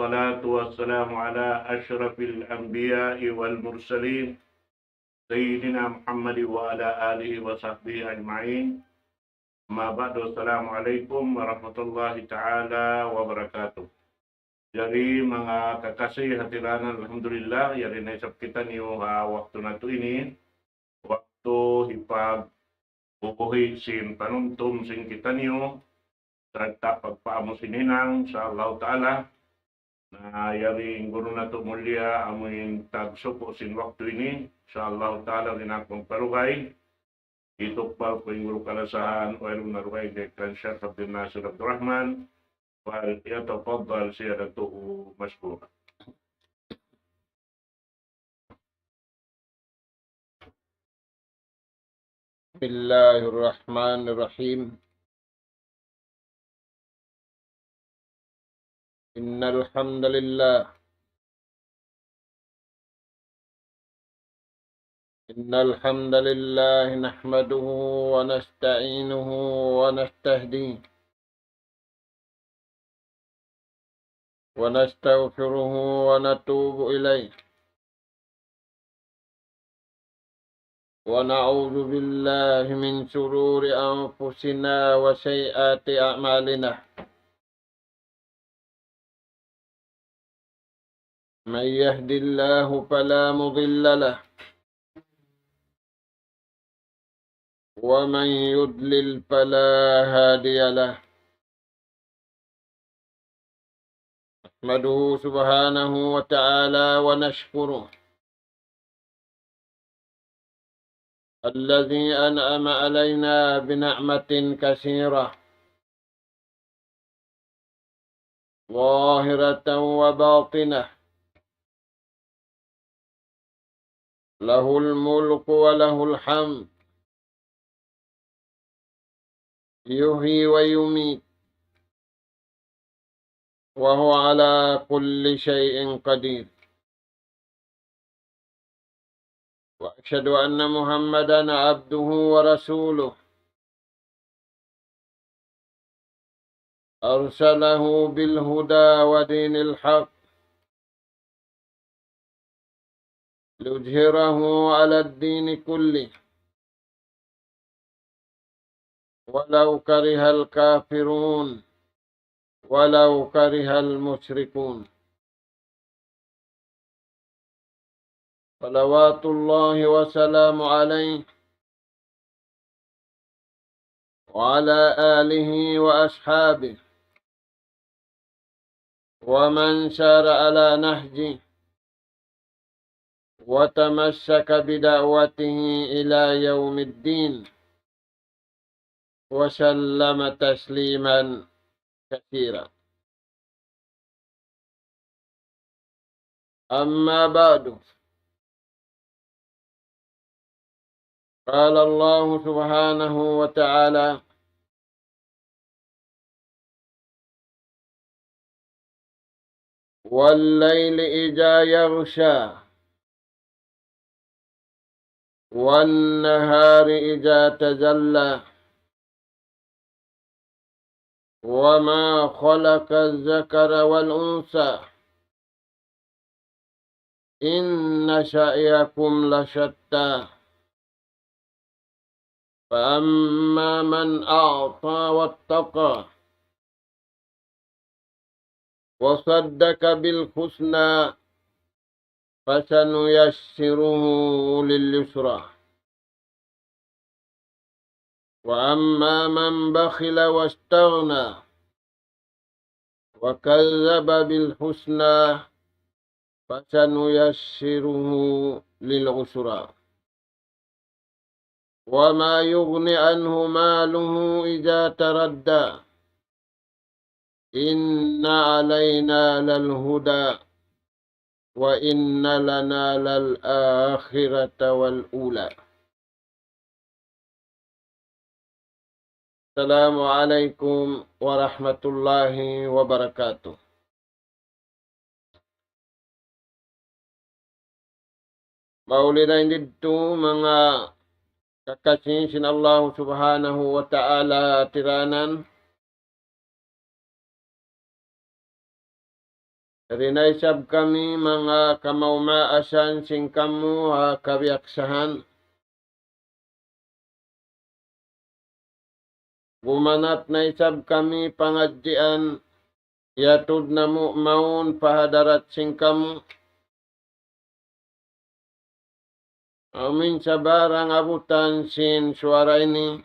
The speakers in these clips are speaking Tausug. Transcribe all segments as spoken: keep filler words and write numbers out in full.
والصلاة والسلام على أشرف الأنبياء والمرسلين سيدنا محمد وعلى آله وصحبه أجمعين. أما بعد، السلام عليكم ورحمة الله تعالى وبركاته. Jari manga kakasi ha tiranan, alhamdulillah, yari na isab kitaniyu ha waktu natu' ini, waktu hipagbubuhi' sin panumtum sin kitaniyu, sarta' pagpaamu sin hinang, insya Allah Ta'ala. Na yari in guru natu' mulia, amu in tagsuku' sin waktu ini, insya Allah Ta'ala, di' na aku magparugay. Itukbal ku in guru kalasahan, wayruun na dugaing, kan Sheikh Abdul Nasir Abdul Rahman, فليتفضل سيادته مشكورا. بسم الله الرحمن الرحيم. إن الحمد لله إن الحمد لله نحمده ونستعينه ونستهديه ونستغفره ونتوب إليه، ونعوذ بالله من شرور أنفسنا وسيئات أعمالنا. من يهد الله فلا مضل له، ومن يضلل فلا هادي له. نحمده سبحانه وتعالى ونشكره، الذي أنعم علينا بنعمة كثيرة، ظاهرة وباطنة، له الملك وله الحمد، يحيي ويميت، وهو على كل شيء قدير. وأشهد أن محمدا عبده ورسوله، أرسله بالهدى ودين الحق ليظهره على الدين كله، ولو كره الكافرون، ولو كره المشركون. صلوات الله وسلامه عليه وعلى آله وأصحابه ومن سار على نهجه وتمسك بدعوته إلى يوم الدين، وسلم تسليما كثيرا. أما بعد، قال الله سبحانه وتعالى: والليل إذا يغشى، والنهار إذا تجلى، وما خلق الذكر والأنثى، إن سعيكم لشتى، فأما من أعطى واتقى، وصدق بالحسنى، فسنيسره لليسرى، وأما من بخل واستغنى، وكذب بالحسنى، فسنيسره للعسرى، وما يغني عنه ماله إذا تردى، إن علينا للهدى، وإن لنا للآخرة والأولى. السلام عليكم ورحمة الله وبركاته. Mauli na in didtu manga kakasi sin Allah Subhanahu wa Ta'ala tiranan. Dayn ha isab kami manga kamaas-maasan sin kamu ha kabiyaksahan. Gumanap na isab kami pangadjian, yatud namu' mawn pa hadarat sin kamu. Amin sabarang abutan sin suwara ini.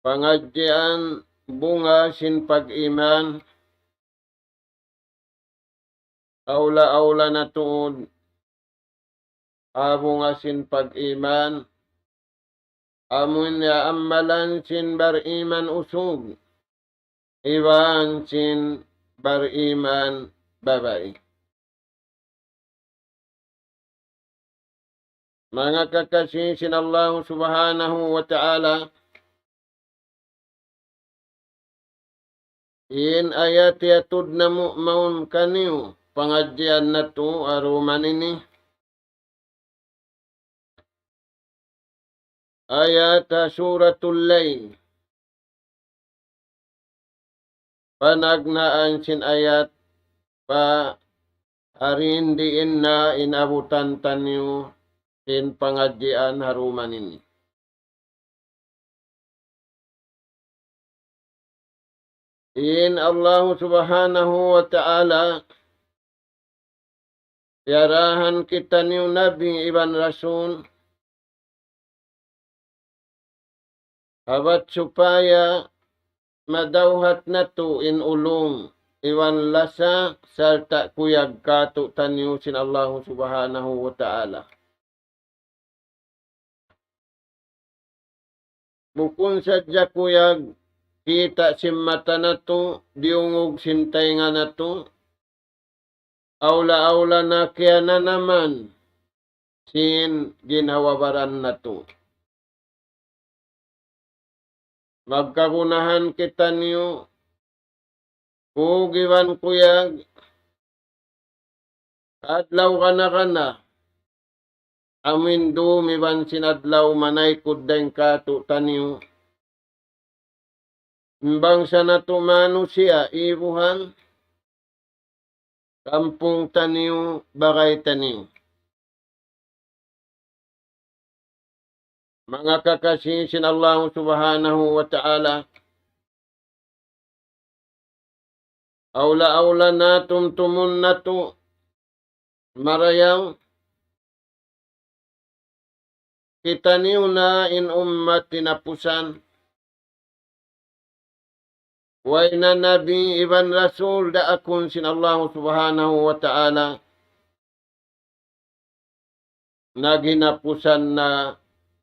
Pangadjian bunga sin pag-iman. Awla-awla na tuud ha bunga sin pag-iman. Amun ya amalan sin bariman usug iban sin bariman babai. Manga kakasi sin Allah Subhanahu wa Ta'ala, in ayat yatud namu' mawn kaniyu pangadjian natu' ha dum ini. Ayat ha Suratul Layl. Panagnaan sin ayat pa harin diin na in abutan taniyu sin pangadjian ha dum ini. In Allah Subhanahu wa Ta'ala piyarahan kitaniyu nabi iban rasul, ha bat supaya madawhat natu' in ulung iban lasa sarta' kuyag kātu'niyu sin Allah Subhanahu wa Ta'ala. Bukun sadja kuyag kita' sin mata natu', diyungug sin taynga natu', awla-awla na kiyananaman sin ginhawa-baran natu'. Magkagunahan kitaniyu, kug iban kuyag, adlaw kana-kana, amuin dum iban sin adlaw manaykud dayn kātu'niyu. In bangsa natu' manusiya', ibuhan, kampung taniyu, bagay taniyu. Manga kakasi sin Allah Subhanahu wa Ta'ala, awla-awla na tumtumun natu', marayaw kitaniyu na in ummat hinapusan. Way na nabi iban rasul daakun sin Allah Subhanahu wa Ta'ala, naghinapusan na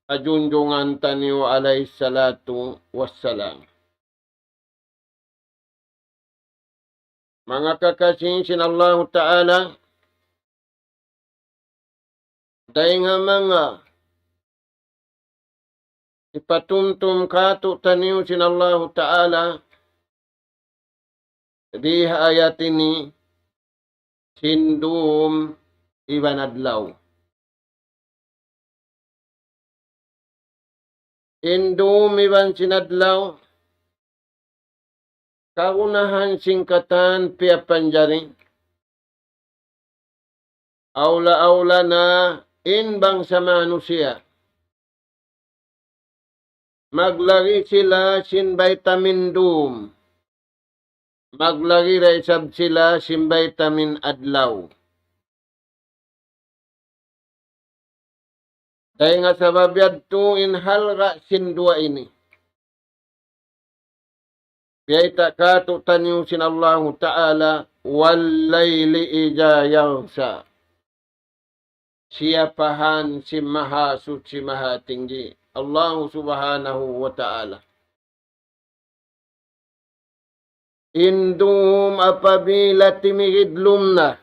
ha junjungan taniyu alayhi salatu wassalam. Manga kakasi sin Allahu Ta'ala, dayn ha manga hipatumtum kātu'niyu sin Allahu Ta'ala, di ha ayat ini, sin dum iban adlaw. In dum iban sin adlaw, kagunahan sin katan piyapanjari, awla-awla na in bangsa manusiya'. Maglagi' sila sin bayta' min dum. Maglagi' da isab sila sin bayta' min adlaw. Dayn ha sabab yadtu in halga' sin duwa ini. Biyayta' kātu'niyu sin Allahu Ta'ala, وَاللَّيْلِ إِذَا يَغْشَى. Siyapahan sin Mahasuchi Mahatinggi, Allahu Subhanahu wa Ta'ala. In dum apabila timigidlum na,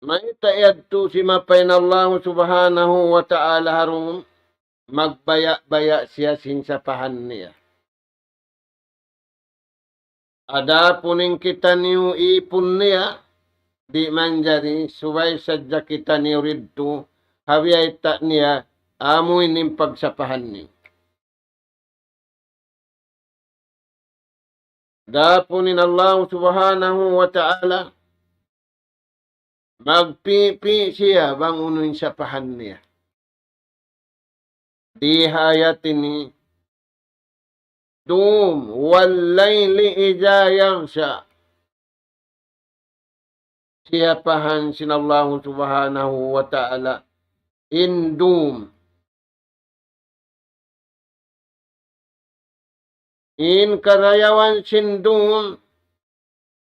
mayta' yadtu simapa in Allahu Subhanahu wa Ta'ala ha dum, magbaya'-baya' siya sin sapahan niya. Adapun in kitaniyu ipun niya, di' manjari, subay sadja kitaniyu didtu, ha biyayta' niya, amu ini in pagsapahan niyu. Adapun in Allah Subhanahu wa Ta'ala, magpipi siya bang unu in sapahan niya. Di ha ayat ini, dum, والليل إذا يغشى. Siyapahan sin Allahu Subhanahu wa Ta'ala in dum. In karayawan sin dum,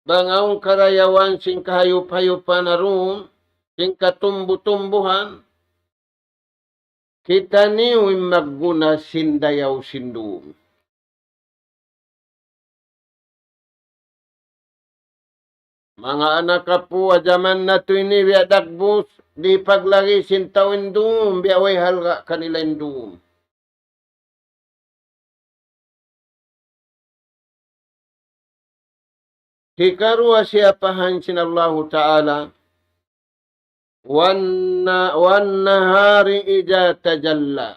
bang awn karayawan sin kahayup-hayupan ha dum, sin katumbu-tumbuhan, kitaniyu in magguna sin dayaw sin dum. Manga anak apu', ha jaman natu' ini biya' dagbus, di' paglagi sin tau in dum, biya' way halga' kanila in dum. Hikaruwa siyapahan sin Allahu Ta'ala, والن-، والنهار إذا تجلى.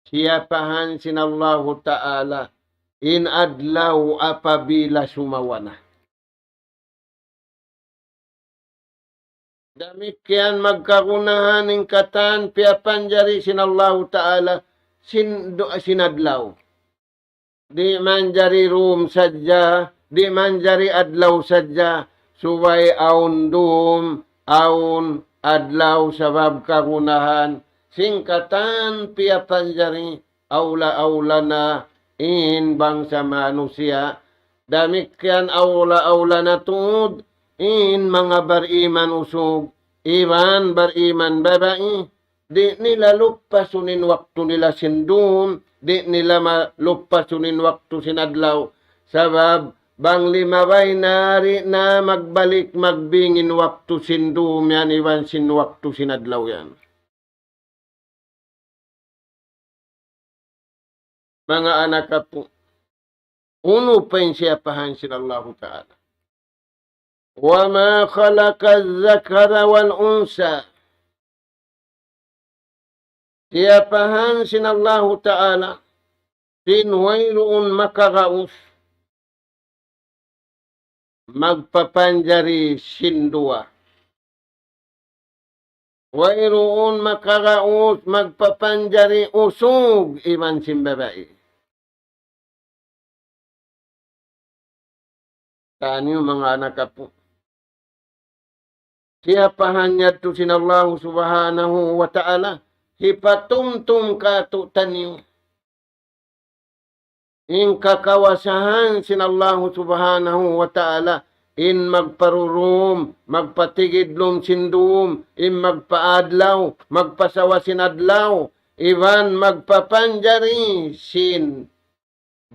Siyapahan sin Allahu Ta'ala in adlaw apabila sumawa na. Damikkiyan magkagunahan in katan piyapanjari sin Allahu Ta'ala sin du-, sin adlaw. Di' manjari dum sadja, di' manjari adlaw sadja, subay awn dum, awn adlaw sabab kagunahan sin katan piyapanjari awla-awla na in bangsa manusiya'. Damikkiyan awla-awla na tuud in manga bariman usug, iban bariman babai, di' nila luppasun in waktu nila sin dum, di' nila ma-, luppasun in waktu sin adlaw. Sabab, bang limabay na, di' na magbalik magbing in waktu sin dum yan, iban sin waktu sin adlaw yan. Manga anak apu', unu pa in siyapahan sin Allahu Ta'ala? وما خلق الذكر والأنثى. Siyapahan sin Allahu Ta'ala, sin wayruun makagaus magpapanjari sin duwa. Wayruun makagaus magpapanjari usug iban sin babai. Taniyu manga anak apu'. Siyapahan yadtu sin Allahu Subhanahu wa Ta'ala, hipatumtum kātu'niyu in kakawasahan sin Allahu Subhanahu wa Ta'ala, in magparurum, magpatigidlum sin dum, in magpaadlaw, magpasawa sin adlaw, iban magpapanjari sin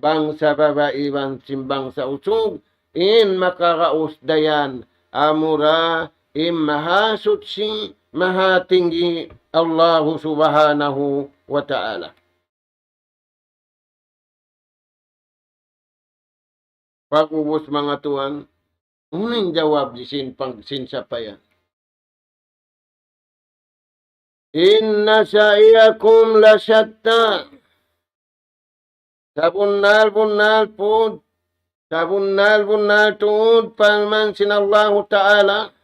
bangsa babai iban sin bangsa usug, in makagaus dayan, amura in Mahasuchi, Mahatinggi, Allahu Subhanahu wa Ta'ala. Pag'ubus manga tuwan, unu in jawab sin pang-, sin sapayan? إن سعيكم لشتى. Sabunnal-bunnal pud, sabunnal-bunnal tuud parman sin Allahu Ta'ala,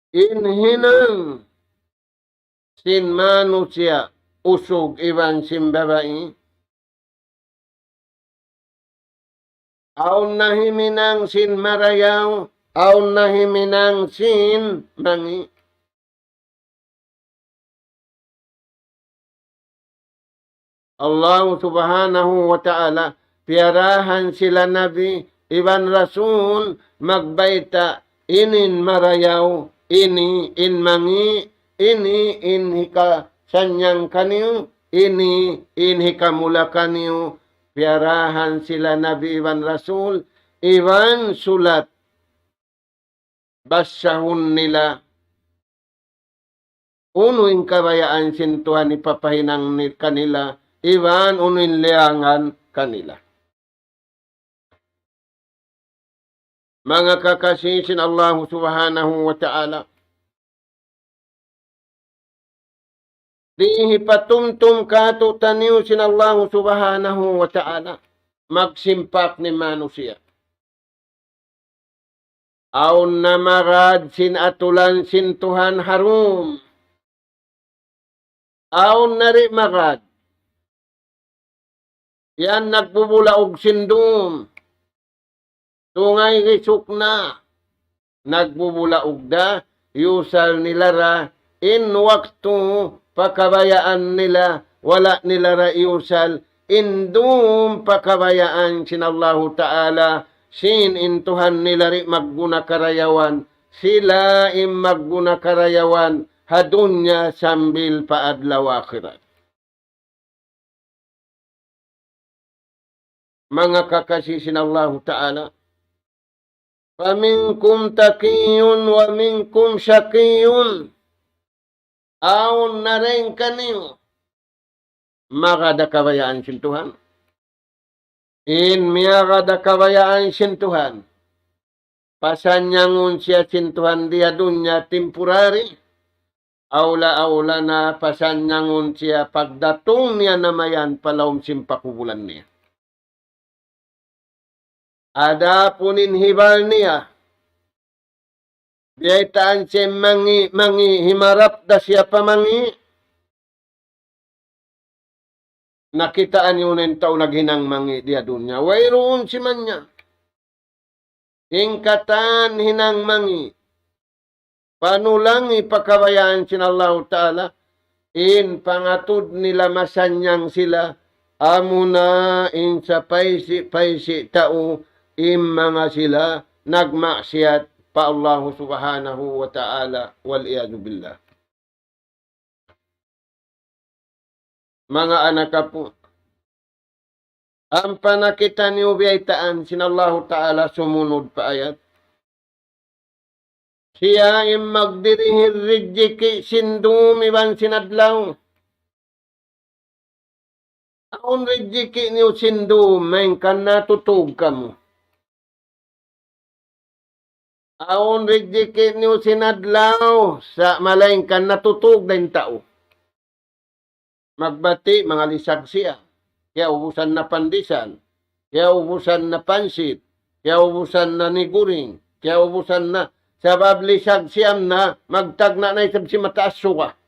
in hinang sin manusiya' usug iban sin babai, awn na himinang sin marayaw, awn na himinang sin mangi'. Allahu Subhanahu wa Ta'ala, piyarahan sila nabi iban rasul magbayta', ini in marayaw, ini in mangi', ini in hikasannyang kaniyu, ini in hikamula kaniyu, piyarahan sila nabi iban rasul, iban sulat. Basahun nila unu in kabayaan sin Tuhan hipapahinang ni-, kanila, iban unu in liyangan kanila. Manga kakasi sin Allahu Subhanahu wa Ta'ala, di' hipatumtum kātu'niyu sin Allahu Subhanahu wa Ta'ala magsimpak in manusiya'. Awn na magad sin atulan sin Tuhan ha dum. Awn na di' magad. Yan nagbubulaug sin dum. Tungay risuk na. Nagbubulaug da, iyusal nila ra, in waktu pa kabayaan nila, wala' nila ra iyusal, in dum pa kabayaan sin Allahu Ta'ala, sin in Tuhan nila di' magguna karayawan, sila in magguna karayawan, ha dunya sambil pa adlaw akhirat. Manga kakasi sin Allahu Ta'ala. فمنكم تقي ومنكم شقي. Awn na dayn kaniyu magad ha kabayaan sin Tuhan. In miyagad ha kabayaan sin Tuhan, pasannyangun siya sin Tuhan di ha dunya temporary, awla-awla na pasannyangun siya pagdatung niya na mayan pa lawm sin pakubulan niya. Adapun in hibal niya, biyaytaan siya mangi', mangi', himarap da siya pa mangi', nakitaan niyu na in tau naghinang mangi' di ha dunya. Wayruun siman niya. In katan hinang mangi', panulangi pa kabayaan sin Allahu Ta'ala, in pangatud nila masannyang sila, amuna in sapaysi-paysi tau, in manga sila nagmaksiyat pa Allahu Subhanahu wa Ta'ala, والعياذ بالله. Manga anak apu', ampa na kitaniyu biyaytaan sin Allahu Ta'ala sumunud pa ayat. Siya in magdihil rijiki' sin dum iban sin adlaw. Awn rijiki' niyu sin dum, malayngkan natutug kamu. Awn rijiki' niyu sin adlaw, sa' malayngkan natutug da in tau. Magbati', mangalisag siya. Kiyaubusan na pandisan. Kiyaubusan na pansit. Kiyaubusan na niguring. Kiyaubusan na. Sabab lisag siyam na, magtagna' na isab sin mataas suga.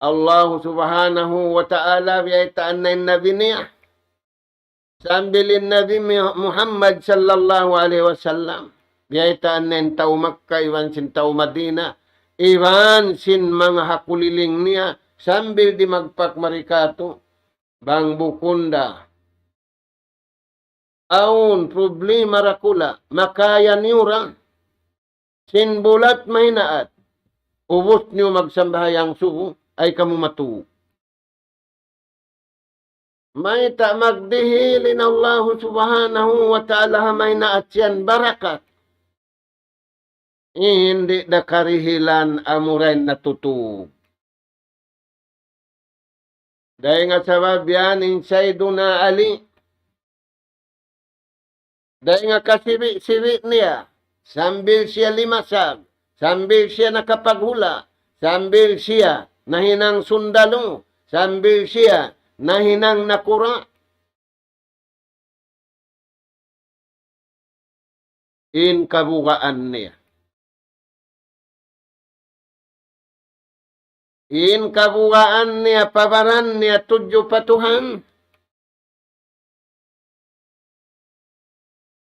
Allahu Subhanahu wa Ta'ala biyaytaan na in Nabi niya. Sambil in Nabi Mu-, Muhammad sallallahu alayhi wasallam. Biyaytaan na in tau Makkah, iban sin tau Madinah, iban sin manga ha kuliling niya, sambil di' magpakmari katu'. Bang bukun da awn problema dakula', makaya niyu ra. Sin bulat mahinaat. Ubus niyu magsambahayang subu, ay kamu matug. Mayta' magdihil in Allahu Subhanahu wa Ta'ala ha mahinaat yan barakat. Di' da karihilan amura in natutug. Dayn ha sabab yan in Sayyiduna Ali, dayn ha kasibi'-sibi' niya, sambil siya limasag, sambil siya nakapaghula', sambil siya nahinang sundalu, sambil siya nahinang nakura', in kabugaan niya. In kabugaan niya, pa baran niya tudju pa Tuhan.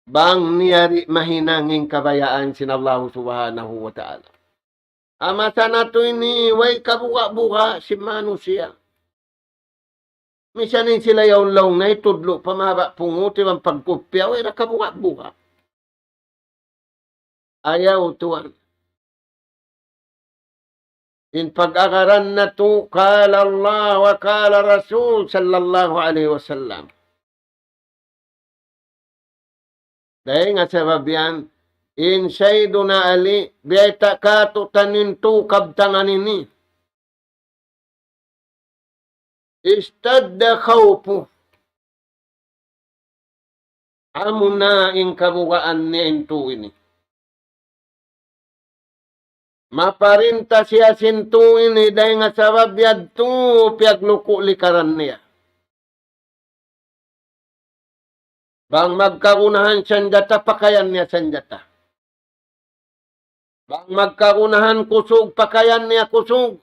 Bang niya di' mahinang in kabayaan sin Allahu Subhanahu wa Ta'ala. Ha masa natu' ini, way kabuga'-buga' sin manusiya'. Misan in sila yaun laung na hitudlu' pa mahaba' pungut iban pagkupya, way da kabuga'-buga'. Ayaw tuwan. In pag-agaran natu', قال الله وقال الرسول صلى الله عليه وسلم. Dayn ha sabab yan, in Sayyiduna Ali, biyayta' katu' tanin tu kabtangan ini. اشتد خوفه. Amuna in kabugaan niya in tu ini. Maparinta siya sin tu ini dayn ha sabab yadtu piyagluku' likaran niya. Bang magkagunahan sanjata, pakayan niya sanjata. Bang magkagunahan kusug, pakayan niya kusug.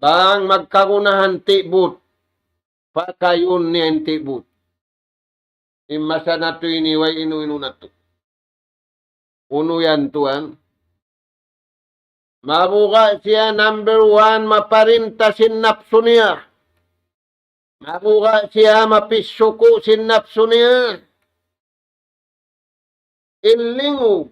Bang magkagunahan ti'but, pakayun niya in ti'but. In masa natu' ini way inu-inu natu'. Unu yan tuwan? Mabuga' siya number one, maparinta sin napsu niya. Mabuga' siya mapisuku' sin napsu niya. In lingug,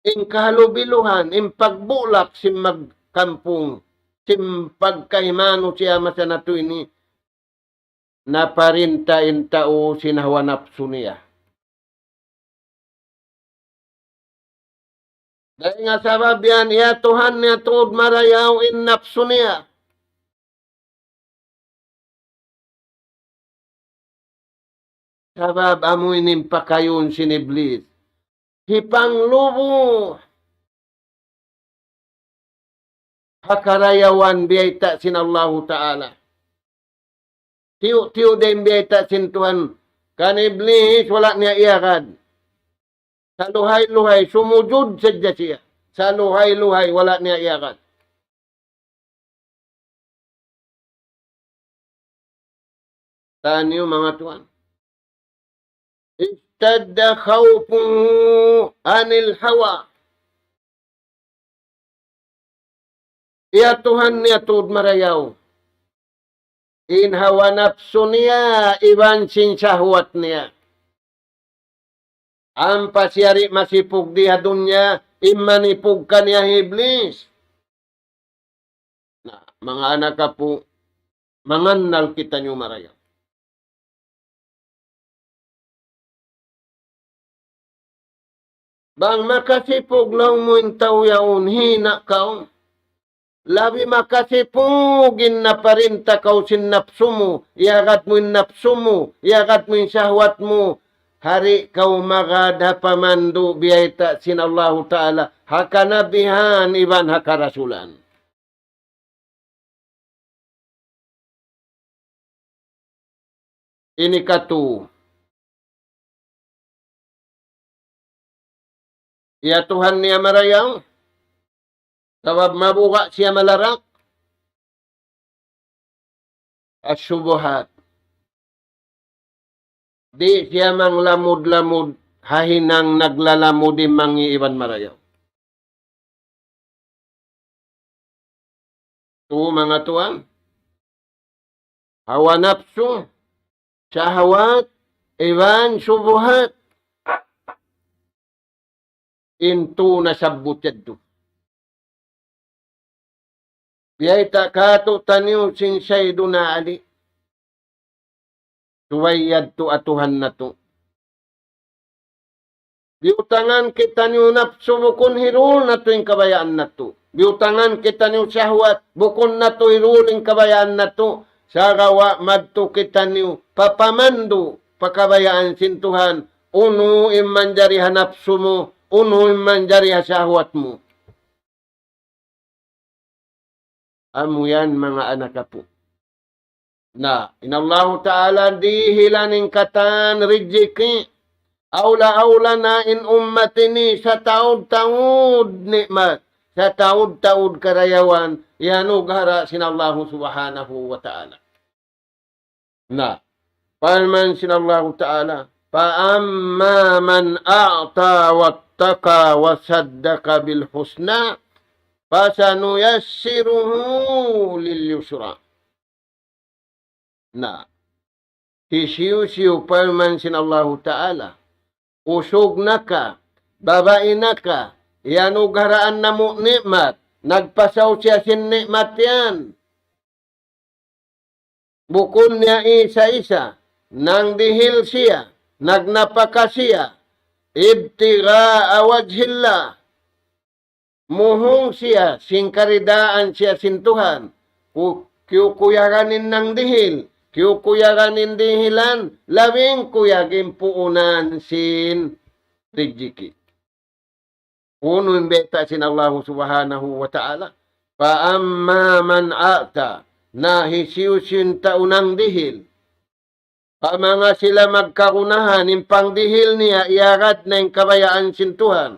in kahalubiluhan, in pagbulak sin magkampung, sin pagkahi manusiya' masa natu' ini, naparinta in tau sin hawa napsu niya. Dayn ha sabab yan, iyatuhan niya tuud marayaw in napsu niya. Sabab amu ini in pakayun sin Iblis. Hipanglubu ha karayawan biyayta' sin Allahu Ta'ala. Tiyu'-tiyu' da in biyayta' sin Tuhan. Kan Iblis, wala' niya iyagad. Saluhay-luhay, sumujud sadja siya. Saluhay-luhay, wala' niya iyagad. Taniyu, manga tuwan. اشتد خوفه عن الهوى. Iyatuhan niya tuud marayaw in hawa napsu niya iban sin sahwat niya. Ampa siya di' masipug di ha dunya, in manipug kaniya hi Iblis. Na, manga anak apu', mangannal kitaniyu marayaw. Bang makasipug laung mu in tau yaun, hina' kaw. Labi makasipug in naparinta kaw sin napsu mu, iyagad mu in napsu mu, iyagad mu in sahwat mu, di' kaw magad ha pamandu' biyayta' sin Allahu Ta'ala, ha kanabihan iban ha karasulan. Ini katu. Iyatuhan niya marayaw, sabab mabuga' siya malarak. As-subuhat. Di' siya manglamud-lamud, ha hinang naglalamud in mangi' iban marayaw. Tu manga tuwan. Hawa napsu, sahwat, iban subuhat. In tu nasabbut yadtu. Biyayta' kātu'niyu sin Sayyiduna Ali. Subay yadtu atuhan natu'. Biyutangan kitaniyu napsu bukun hirul natu' in kabayaan natu'. Biyutangan kitaniyu sahwat bukun natu' hirul in kabayaan natu'. Sagawa' madtu kitaniyu pa pamandu' pa kabayaan sin Tuhan. Unu in manjari ha napsu mu, unu in manjari ha sahwat mu. Amu yan manga anak apu'. Na, in Allahu Ta'ala dihilan in katan rijiki'. Awla-awla na in ummat ini sataud-taud ni'mat, sataud-taud karayawan, iyanughara' sin Allahu Subhanahu wa Ta'ala. Na, parman sin Allahu Ta'ala, فأما من أعطى واتقى وصدق بالحسنى فسنيسره لليسرى. Na, hisiyu-siyu parman sin Allahu Ta'ala, usug na ka, babai na ka, iyanugharaan namu' ni'mat, nagpasaw siya sin ni'mat yan. Bukun niya isa-isa, nangdihil siya, nagnapaka siya, ابتغاء وجه الله. Muhung siya, sin karidaan siya sin Tuhan. Ku-, kiyukuyagan in nangdihil, kiyukuyagan in dihilan, labing kuyag in puunan sin rijiki'. Unu in bayta' sin Allahu Subhanahu wa Ta'ala? فأما من أعطى, na hisiyu-siyu in tau nangdihil. Pa manga sila magkagunahan, in pangdihil niya, iyagad na in kabayaan sin Tuhan.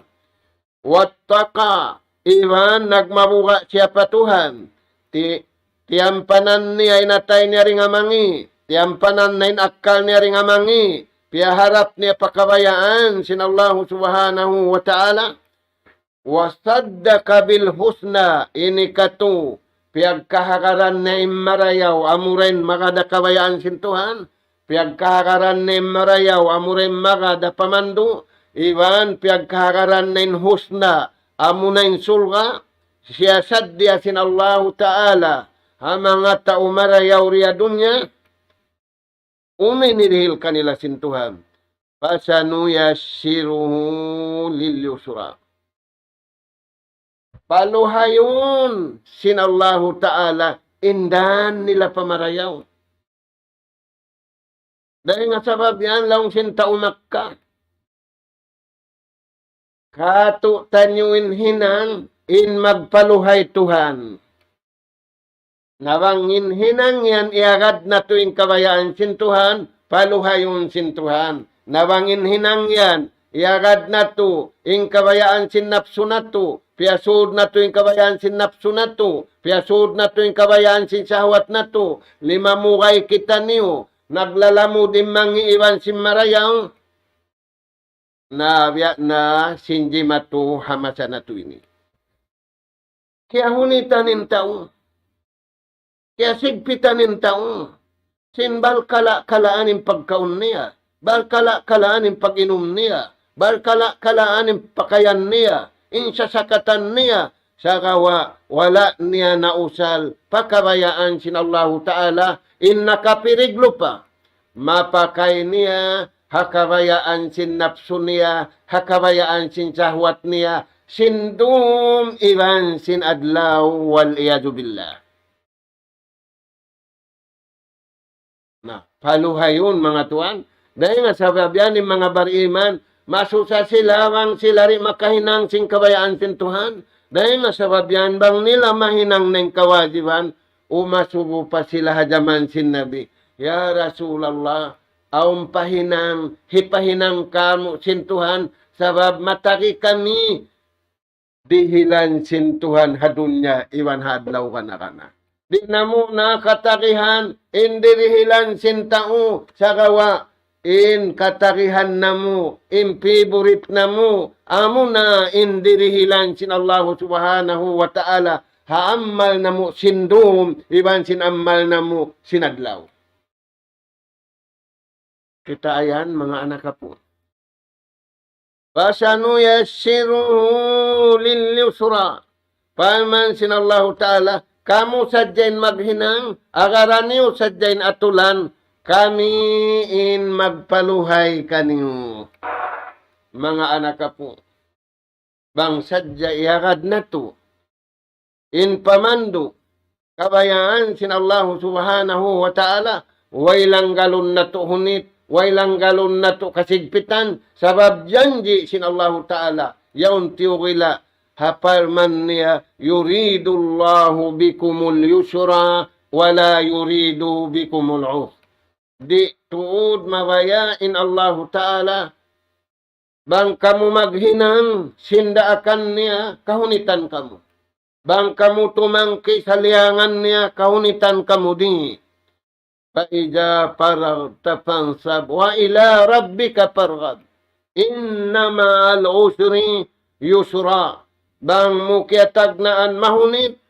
واتقى, iban nagmabuga' siya pa Tuhan. Ti-, tiyampanan niya in atay niya dayn ha mangi', tiyampanan niya in akkal niya dayn ha mangi', piyaharap niya pa kabayaan sin Allahu Subhanahu wa Ta'ala. وصدق بالحسنى, ini katu', piyagkahagaran niya in marayaw, amura in magad ha kabayaan sin Tuhan, piyagkahagaran niya in marayaw, amura in magad ha pamandu', iban piyagkahagaran niya in husna, amuna in surga', siyasaddiya sin Allahu Ta'ala, ha manga tau marayaw di ha dunya, unu in hirihil kanila sin Tuhan. فسنيسره لليسرى. Paluhayun sin Allahu Ta'ala in dan nila pa marayaw. Dayn ha sabab yan laung sin tau Makkah. Katu' taniyu in hinang in magpaluhay Tuhan. Na bang in hinang yan iyagad natu' in kabayaan sin Tuhan, paluhayun sin Tuhan. Na bang in hinang yan iyagad natu' in kabayaan sin napsu natu', piyasud natu' in kabayaan sin napsu natu', piyasud natu' in kabayaan sin shahwat natu', limamugay kitaniyu, naglalamud in mangi' iban sin marayaw, na biya' na sin jimatu ha masa natu' ini. Kiyahunitan in tau, kiyasigpitan in tau, sin balkala'-kalaan in pagkaun niya, balkala'-kalaan in pag-inum niya, balkala'-kalaan in pakayan niya, in sasakatan niya, sagawa' wala' niya nausal pa kabayaan sin Allahu Ta'ala, in nakapirig lupa. Mapakay niya ha kabayaan sin napsu niya, ha kabayaan sin shahwat niya, sin dum iban sin adlaw, والعياذ بالله. Na, paluhayun, manga tuwan. Dayn ha sabab yan in manga bariman, masusa sila bang sila di' makahinang sin kabayaan sin Tuhan. Dayn ha sabab yan bang nila mahinang na in kawajiban, umasubu pa sila ha jaman sin Nabi. "Ya Rasulullah, awn pa hinang, hipahinang kamu' sin Tuhan, sabab matagi kami dihilan sin Tuhan ha dunya iban ha adlaw kana-kana. Di' namu' na katagihan in dirihilan sin tau, sagawa' in katagihan namu', in favorite namu', amuna in dirihilan sin Allahu Subhanahu wa Ta'ala ha amal namu' sin dum iban sin amal namu' sin adlaw." Kita' yan, manga anak apu'. "فسنيسره لليسرى." Parman sin Allahu Ta'ala, "Kamu sadja in maghinang, agara niyu sadja in atulan, kami in magpaluhay kaniyu." Manga anak apu'. Bang sadja iyagad natu' in pamandu', kabayaan sin Allahu Subhanahu wa Ta'ala, way langgalun natu' hunit, way langgalun natu' kasigpitan, sabab janji' sin Allahu Ta'ala, yaun tiyugila' ha parman niya, "يريد الله بكم اليسر ولا يريد بكم العسر." Di' tuud mabaya' in Allahu Ta'ala, bang kamu maghinang sin daakan niya, kahunitan kamu. Bang kamu tumangki saliyangan niya, kahunitan kamu di'. فإذا فرغت فانصب وإلى ربك فارغب. إن مع العسر يسرا. Bang mu kiyatagnaan mahunit,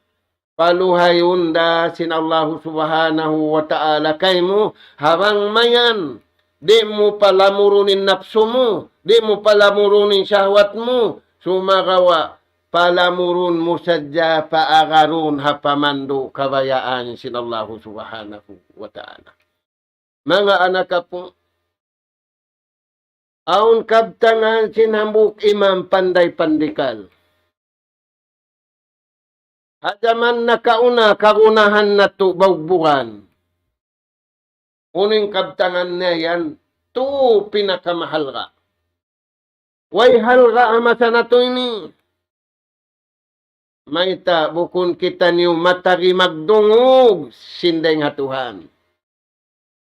paluhayun da sin Allahu Subhanahu wa Ta'ala kaymu, ha bang mayan, di' mu palamurun in napsu mu, di' mu palamurun in shahwat mu, sumagawa' palamurun mu sadja paagarun ha pamandu' kabayaan sin Allahu Subhanahu wa Ta'ala. Manga anak apu', awn kabtangan sin hambuuk imam panday pandikal. Ha jaman nakauna, kagunahan natu' baugbugan. Unu in kabtangan niya yan, tu pinakamahalga'. Way halga' ha masa natu' ini. Mayta', bukun kitaniyu matagi magdungug sin dayng ha Tuhan.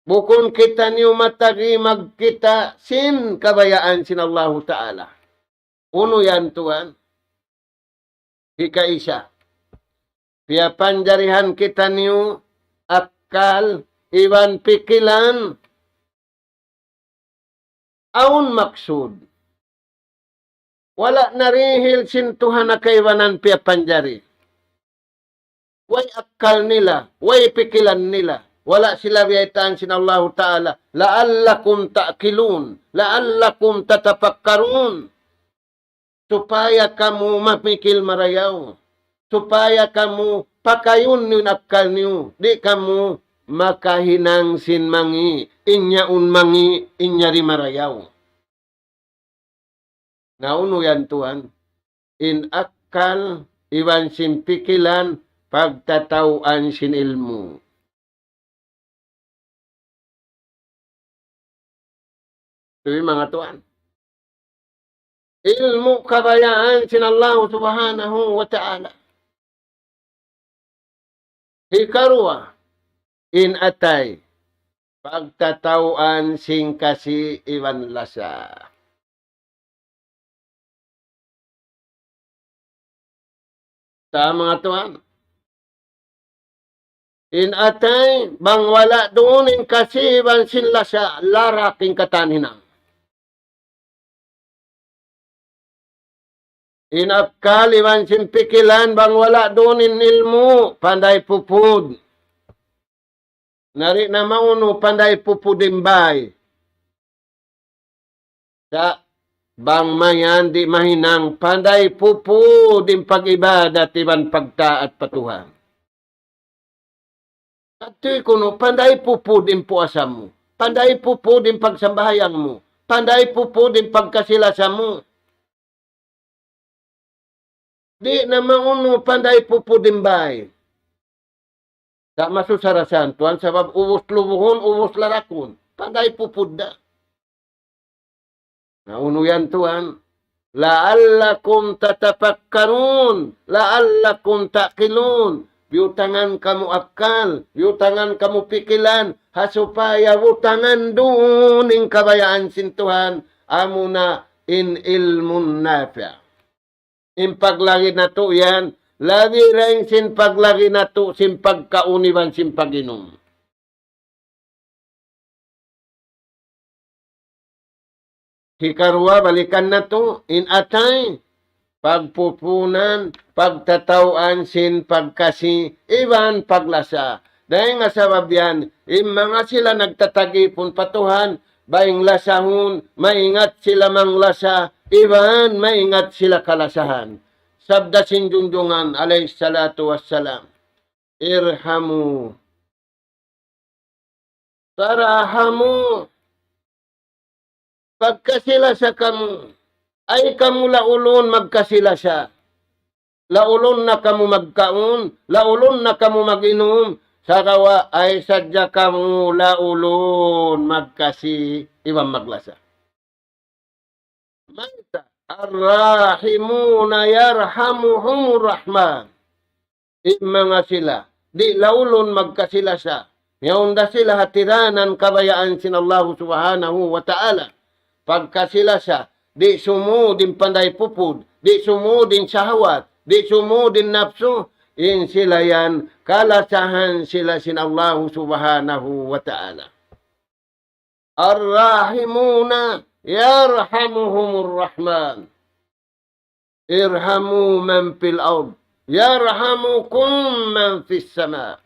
Bukun kitaniyu matagi magkita' sin kabayaan sin Allahu Ta'ala. Unu yan tuwan? Hikaisa. Piyapanjarihan kitaniyu akkal iban pikilan awn maksud. Wala' narihil sin Tuhan ha kaibanan piyapanjari. Way akkal nila, way pikilan nila. Wala' sila biyaytaan sin Allahu Ta'ala. لعلكم تعقلون، لعلكم تتفكرون. Supaya kamu mamikil marayaw. Supaya kamu pakayun niyu in akkal niyu. Di' kamu makahinang sin mangi', in yaun mangi', in yari marayaw. Na unu yan tuwan? In akkal iban sin pikilan pagtataw'an sin ilmu'. Tuwi manga tuwan. Ilmu' kabayaan sin Allahu Subhanahu wa Ta'ala. Hikaruwa, in atay, pagtataw'an sin kasi iban lasa. Sa' manga tuwan, in atay, bang wala' duun in kasi iban sin lasa, larak in katan hinang. In akkal iban sin pikilan, bang wala' duun in ilmu', panday pupud. Na di' na maunu, panday pupud in bay. Sa' bang mayan di' mahinang, panday pupud in pag-ibadat iban pagtaat pa Tuhan. Katu' kunu', panday pupud in puasa mu, panday pupud in pagsambahayang mu, panday pupud in pagkasi-lasa mu. Di' na maunu, panday pupud in bay. Sa' masusa ra sa yan tuwan, sabab ubus lubuhun, ubus larakun. Panday pupud da. Na unu yan tuwan? لعلكم تتفكرون، لعلكم تعقلون. Biyutangan kamu akkal, biyutangan kamu pikilan, ha supaya butangan duun in kabayaan sin Tuhan, amuna in ilmun nafi'. In paglagi natu' yan, labi dayn sin paglagi natu' sin pagkaun iban sin pag-inum. Hikaruwa, balikan natu', in atay, pagpupunan, pagtataw'an sin pagkasi, iban paglasa. Dayn ha sabab yan, in manga sila nagtatagipun pa Tuhan, bang lasahun, maingat sila manglasa, iban maingat sila kalasahan. Sabda sin Junjungan alayhi salatu wassalam, ارحموا ترحموا. Pagkasi-lasa kamu. Ay kamu laulun magkasi-lasa. Laulun na kamu magkaun, laulun na kamu mag-inum, sagawa' ay sadja kamu laulun magkasi iban maglasa. Mayta'? الراحمون يرحمهم الرحمن. In manga sila, di' laulun magkasi-lasa. Miyawn da sila ha tiranan kabayaan sin Allahu Subhanahu wa Ta'ala. Pagkasi-lasa, di' sumud in panday pupud, di' sumud in sahawat, di' sumud in napsu, in sila yan, kalasahan sila sin Allahu Subhanahu wa Ta'ala. الراحمون يرحمهم الرحمن. ارحموا من في الأرض يرحمكم من في السماء.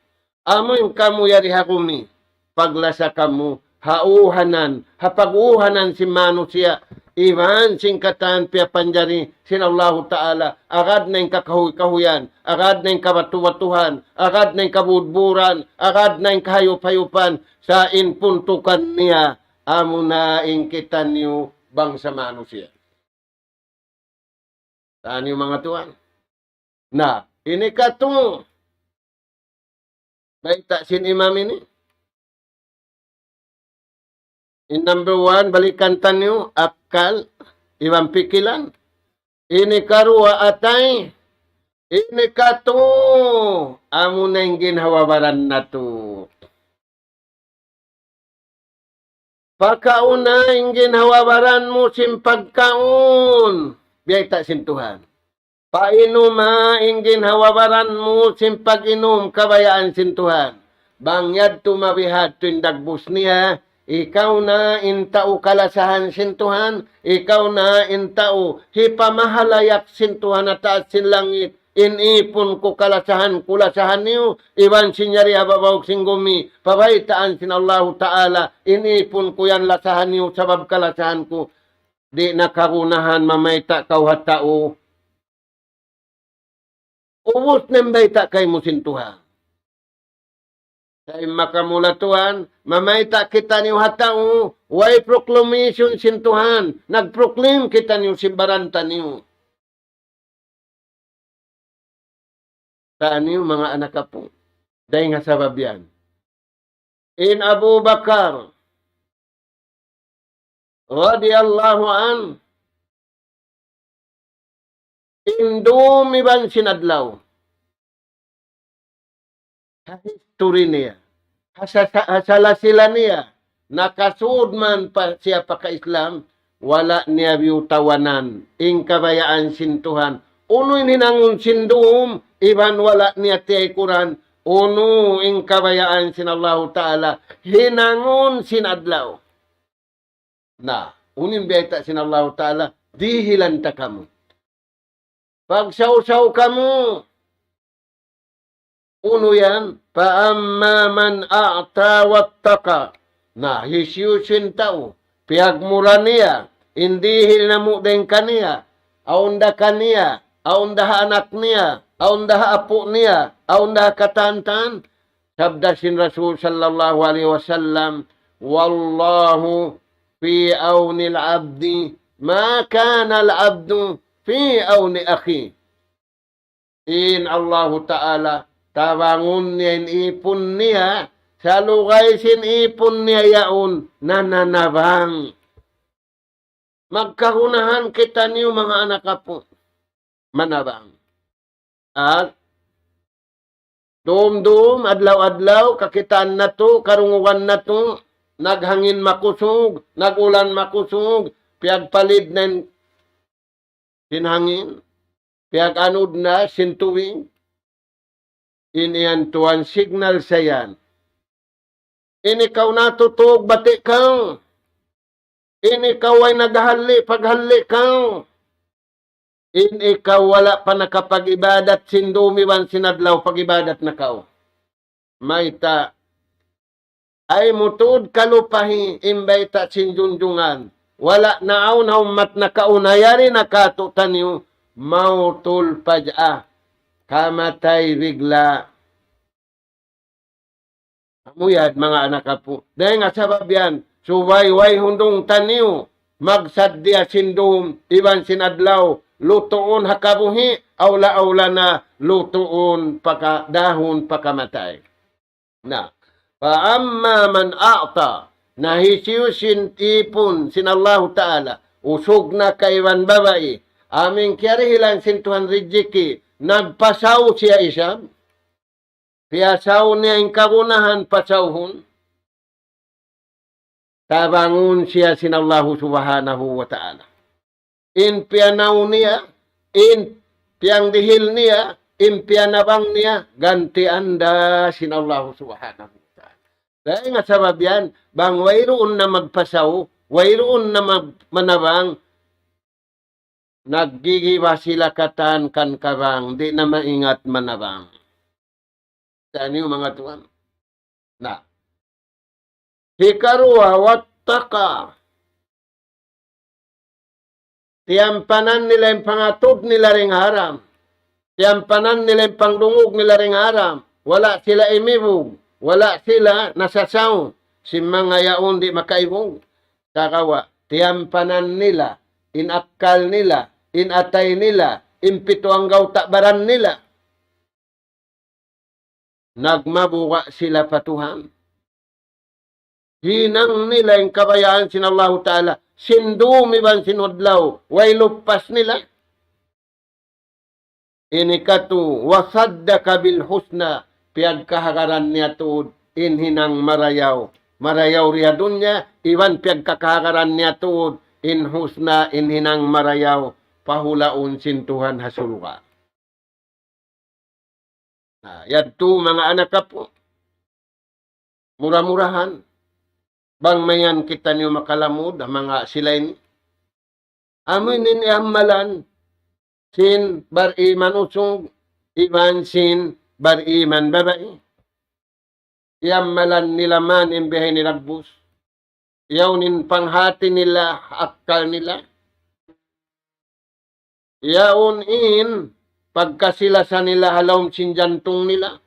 Amu in kamu yari ha gumi, paglasa kamu ha uhanan, ha pag-uhanan sin manusiya', iban sin katan piyapanjari sin Allahu Ta'ala, agad na in kakahuy-kahuyan, agad na in kabatu-batuhan, agad na in kabudburan, agad na in kahayup-hayupan, sa' in puntukan niya, amuna in kitaniyu bangsa manusiya'. Taniyu manga tuwan. Na, ini katu'. Bayta' sin imam ini. In number one, balikan taniyu, akkal, iban pikilan. Ini karuwa atay, ini katu', amuna in ginhawa-baran natu'. Pakauna in ginhawa-baran mu sin pagkaun, biyayta' sin Tuhan. Painuma in ginhawa-baran mu sin pag-inum, kabayaan sin Tuhan. Bang yadtu mabihadtu in dagbus niya, ikaw na in tau kalasahan sin Tuhan, ikaw na in tau hipamahalayak sin Tuhan ha taas sin langit, in ipun ku kalasahan ku, lasahan niyu, iban sin yari ha babaw sin gumi, pabaytaan sin Allahu Ta'ala, in ipun ku yan lasahan niyu sabab kalasahan ku. Di' na kagunahan mamayta' kaw ha tau. Ubus na in bayta' kaymu sin Tuhan. Sa' in makamula tuwan, mamayta' kitaniyu ha tau, way proclamation sin Tuhan, nag-proclaim kitaniyu sin baran taniyu. Taniyu manga anak apu'. Dayn ha sabab yan. In Abu Bakar radiyallahu anhu, in dum iban sin adlaw. Ha history niya, ha sa-, ha salasila niya, nakasud man pa siya pagka-Islam, wala' niya biyutawanan in kabayaan sin Tuhan. Unu in hinangun sin dum, iban wala' niya tiyaykuran, unu in kabayaan sin Allahu Ta'ala, hinangun sin adlaw. Na, unu in biyayta' sin Allahu Ta'ala, dihilan ta kamu. Pagsawsaw kamu. Unu yan? فَأَمَّا مَنْ أَعْطَى وَاتَّقَى. Na, hisiyu-siyu in tau, piyagmura niya, in dihil namu' dayn kaniya, awn da kaniya, awn da ha anak niya, awn da ha apu' niya, awn da ha katan-katan, sabda sin Rasul sallallahu alayhi wasallam, وَاللَّهُ فِي عَوْنِ الْعَبْدِ مَا كَانَ الْعَبْدُ فِي عَوْنِ أَخِيهِ. In Allahu Ta'ala, tabangun niya in ipun niya, salugay sin ipun niya yaun, nananabang. Magkagunahan kitaniyu manga anak apu'. Manabang. At dum-dum, adlaw-adlaw, kakitaan natu', karungugan natu', naghangin makusug, nag-ulan makusug, piyagpalid na in sin hangin, piyag-anud na sin tubig. In yan tuwan signal sa yan. In ikaw natutug, bati' kaw. In ikaw way naghalli', paghalli' kaw. In ikaw wala' pa nakapag-ibadat sin dum iban sin adlaw, pag-ibadat na kaw. Mayta'? Ay mu tuud kalupahi in bayta' sin junjungan. Wala' naawn ha ummat nakauna, yari na kātu'niyu, mawtul faj'ah. Kamatay bigla'. Amu yan, manga anak apu'. Dayn ha sabab yan, subay way hundung taniyu, magsaddiya sin dum, iban sin adlaw, lutuun ha kabuhi', awla-awla na lutuun paka-, dahun pakamatay. Na, فَأَمَّا مَنْ أَعْطَى. Na hisiyu-siyu in ipun sin Allahu Ta'ala, usug na kaiban babai, amu in kiyarihilan sin Tuhan rijiki, nagpasaw siya isab, piyasaw niya in kagunahan pasawhun, tabangun siya sin Allahu Subhanahu wa Ta'ala. In piyanaw niya, in piyangdihil niya, in piyanabang niya, gantian da sin Allahu Subhanahu wa Ta'ala. Dayn ha sabab yan, bang wayruun na magpasaw, wayruun na mag-, manabang, naggigiba sila katan kan kabang, di' na maingat manabang. Taniyu manga tuwan. Na. Hikaruwa, وَاتَّقَى. Tiyampanan nila in pangatud nila dayn ha haram. Tiyampanan nila in pangdungug nila dayn ha haram. Wala' sila imibug. Wala' sila nasasaw sin manga yaun di' makaibug. Sagawa', tiyampanan nila in akkal nila, in atay nila, in pitu anggawta' baran nila. Nagmabuga' sila pa Tuhan. Hinang nila in kabayaan sin Allahu Ta'ala, sin dum iban sin adlaw, way lupas nila. Ini katu', وَصَدَّقَ بِالْحُسْنَى, piyagkahagaran niya tuud in hinang marayaw, marayaw di ha dunya, iban piyagkakahagaran niya tuud, in husna, in hinang marayaw, pahulaun sin Tuhan ha surga'. Na, yadtu manga anak apu', mura-murahan, bang mayan kitaniyu makalamud, ha manga sila ini. Amu ini in amalan sin bariman usug, iban sin bariman babai. Iyamalan nila man in biya' ini dagbus. Yaun in panghati nila, akkal nila. Yaun in pagkasi-lasa nila ha lawm sin jantung nila.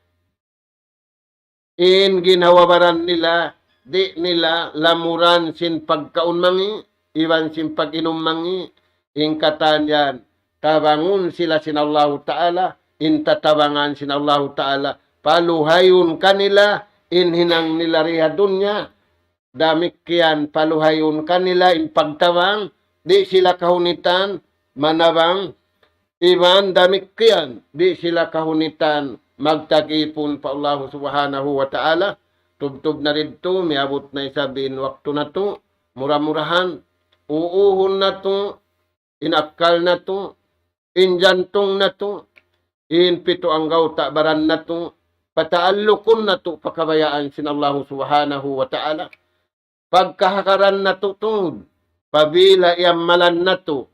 In ginhawa-baran nila, di' nila lamuran sin pagkaun mangi', iban sin pag-inum mangi', in katan yan, tabangun sila sin Allahu Ta'ala, in tatabangan sin Allahu Ta'ala, paluhayun kanila, in hinang nila di ha dunya, damikkiyan paluhayun kanila in pagtabang, di' sila kahunitan manabang, iban damikkiyan di' sila kahunitan magtag-ipun pa Allahu Subhanahu wa Ta'ala. Tubtub na didtu, miyabut na isab in waktu natu', mura-murahan, uuhun natu', in akkal natu', in jantung natu', in pitu anggawta' baran natu', pataallukun natu' pa kabayaan sin Allahu Subhanahu wa Ta'ala. Pagkahagaran natu' tuud, pabila iyamalan natu',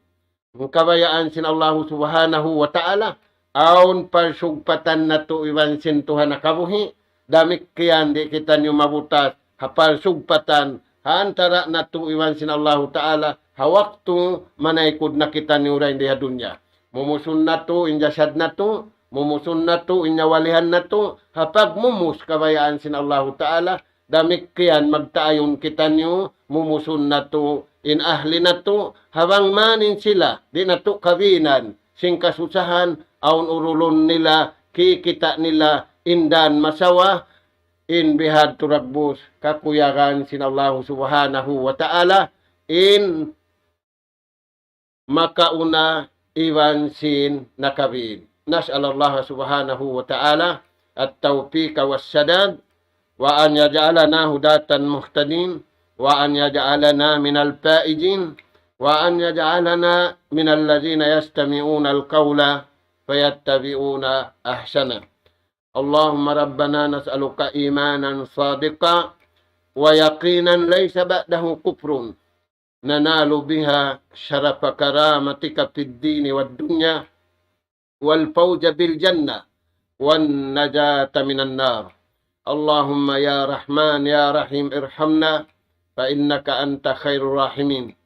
in kabayaan sin Allahu Subhanahu wa Ta'ala, awn parsugpatan natu' iban sin Tuhan nakabuhi', damikkiyan di' kitaniyu mabutas, ha parsugpatan, ha antara natu' iban sin Allahu Ta'ala, ha waktu manaykud na kitaniyu dayn di ha dunya. Mumusun natu' in jasad natu', mumusun natu' in nyawalihan natu', ha pagmumus kabayaan sin Allahu Ta'ala, damikkiyan magtaayun kitaniyu, mumusun natu' in ahli natu', ha bang man in sila, di' natu' kabinan, sin kasusahan, awn urulun nila, kikita' nila, in dan masawa, in bihadtu dagbus, kakuyagan sin Allahu Subhanahu wa Ta'ala, in makauna iban sin nakabin. نسأل الله سبحانه وتعالى التوفيق والسداد، وأن يجعلنا هداة مهتدين، وأن يجعلنا من الفائزين، وأن يجعلنا من الذين يستمعون القول فيتبعون أحسنه. اللهم ربنا نسألك إيمانا صادقا ويقينا ليس بعده كفر، ننال بها شرف كرامتك في الدين والدنيا، والفوز بالجنة، والنجاة من النار. اللهم يا رحمن يا رحيم ارحمنا، فإنك أنت خير الراحمين.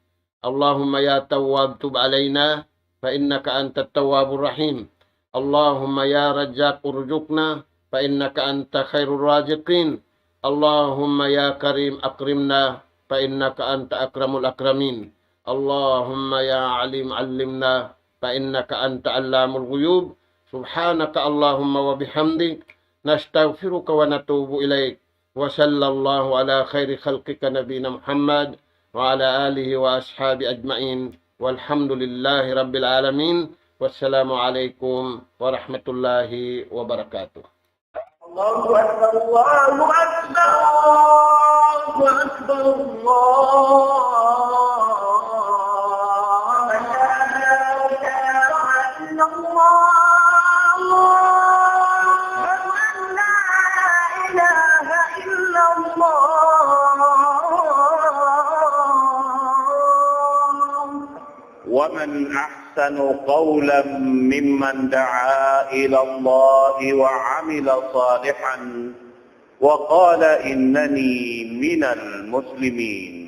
اللهم يا تواب تب علينا، فإنك أنت التواب الرحيم. اللهم يا رزاق ارزقنا، فإنك أنت خير الرازقين. اللهم يا كريم أكرمنا، فإنك أنت أكرم الأكرمين. اللهم يا عليم علمنا، فإنك أنت علام الغيوب. سبحانك اللهم وبحمدك، نستغفرك ونتوب إليك. وصلى الله على خير خلقك نبينا محمد وعلى آله وأصحابه أجمعين. والحمد لله رب العالمين. والسلام عليكم ورحمة الله وبركاته. الله أكبر، الله أكبر، الله أكبر، الله أكبر. لا إله إلا الله. أشهد أن لا إله إلا الله. ومن أحسن قولا ممن دعا إلى الله وعمل صالحا وقال إنني من المسلمين.